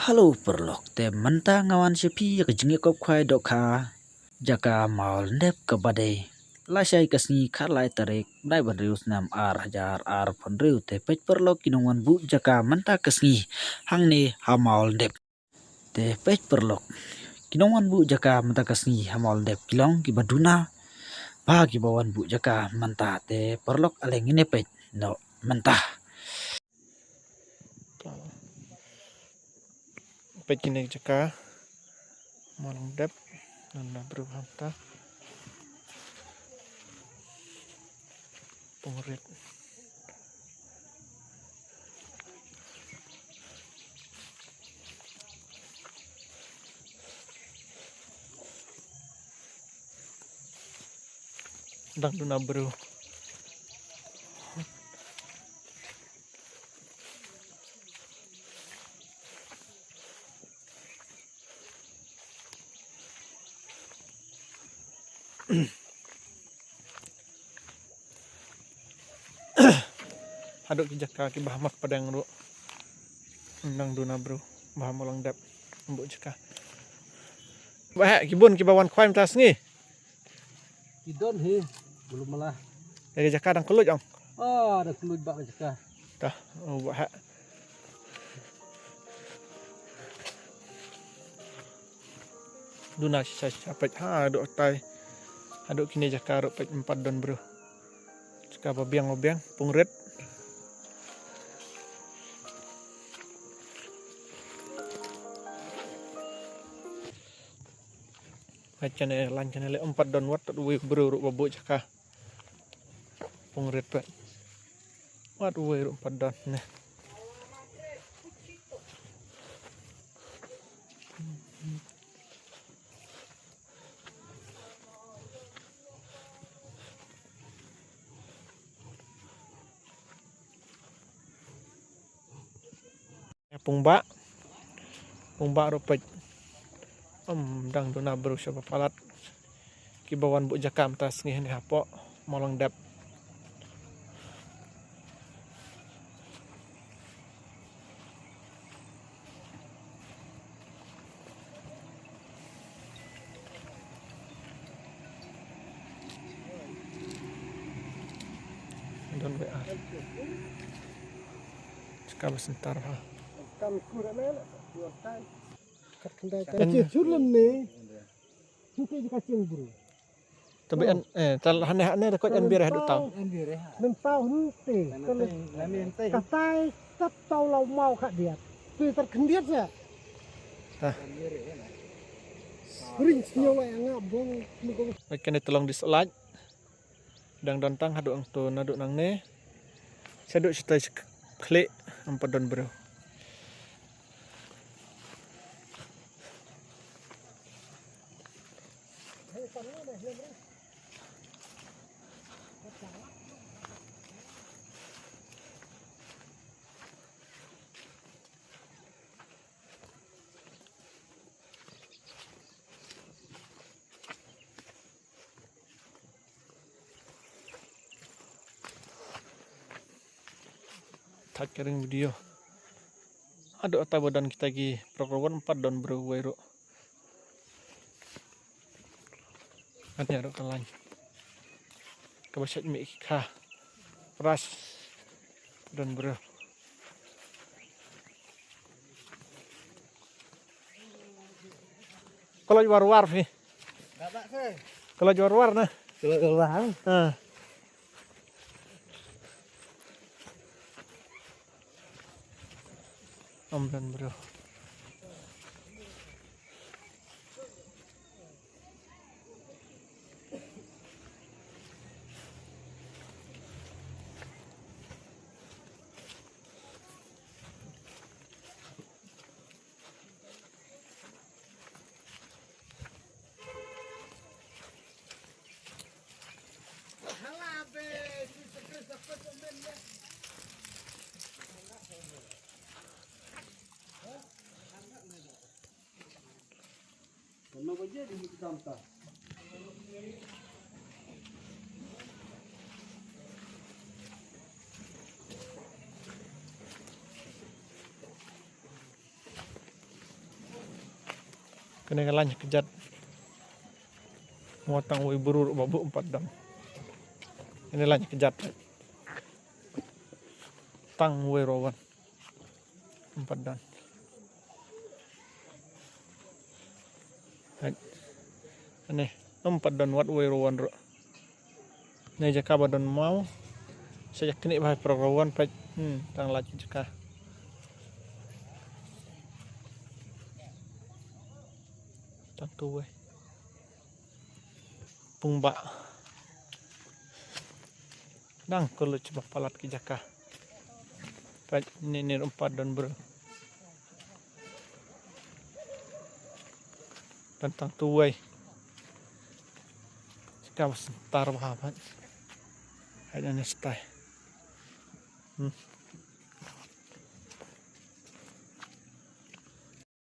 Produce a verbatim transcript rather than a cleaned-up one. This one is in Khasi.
Hello paralok, te mynta nga wan sha phi ïa ka jingïakop khwai dohkha jaka Mawlyndep kaba dei lashai ka sngi khatlai tarik bnai ba hynriew snem ar hajar arphew hynriew. Te peit paralok, ki nongwan buh jaka mynta ka sngi hangne ha Mawlyndep. Te peit paralok, ki nongwan buh jaka mynta ka sngi ha Mawlyndep ki long kiba duna bha kiba wan buh jaka mynta. Te paralok, ale ngin ïa peit noh mynta. Peit kine ki jaka Mawlyndep, ngan da bru hangta. Pung rit. Dang duna bru. Haduh ki jaka kiba ha Marpdeng ruh. Nang duna bru ba ha Mawlyndep. Buh jaka. Bah, ki bun kiba wan khwai mynta sngi. Ki don hi, belum malah. Ïa ka jaka dang kylluid ong. Ah, dang kylluid bad ka jaka. Tah, oh, bah. Duna shisha shisha peit, haduh tai. Haduh kine jaka ruh peit, em pat don bru. Jaka ba biang ba biang, pung rit. Peit kane, lain kane leh em pat don wat uwei u bru ruh ba buh jaka. Pung rit peit. Wat uwei ruh em pat don ne. Pung bah. Pung bah ruh peit. Em dang duna bru sha ba palat. Kiba wan buh jaka mynta sngi hangne hapoh Mawlyndep. Don wei ar. Jaka ba center ha. Kam kur ne la. Kat khyndai. Kan jur lem ne. Nte jaka cheng bru. Tabi an, eh, tal hane hane da koit an bir haduh taw. Nang taw nte. Katai kat taw law maw khadiat. Tu tar khyndiat sa. Tah. Ring sngew ai nga bong. Kane te long dislike. Dang don tang haduh hangto, naduh nangne. Shaduh shatai sha khlieh em pat don bru. Thait ka ring video. Haduh ata ba don kita ki paralok ruh em pat don bru wei ruh. Ngan ïa ruh ka lain. Kaba shet mih ki kha. Pras. Don bru. Ka leit war war phi. Ka leit war war na. Ka leit war war. Ha. Ym don bru. Kane ka lain kjat. Mo tang wei briew ba bun pat don. Kane lain kjat. Tang wei ruh wan. Em pat don. Hei. Ane, em pat don wat wei ruh wan ruh. Ne jaka ba don maw. Sa jak kini ba prok ruh wan pat. Hmm, tang laj jaka. Tang tu wei. Pung ba. Dang kuluch ba palat ki jaka. Pat ni ni ruh em pat don briew. Don tang tu wei. Jaka ba star ba pat. Hai na stai. Hmm.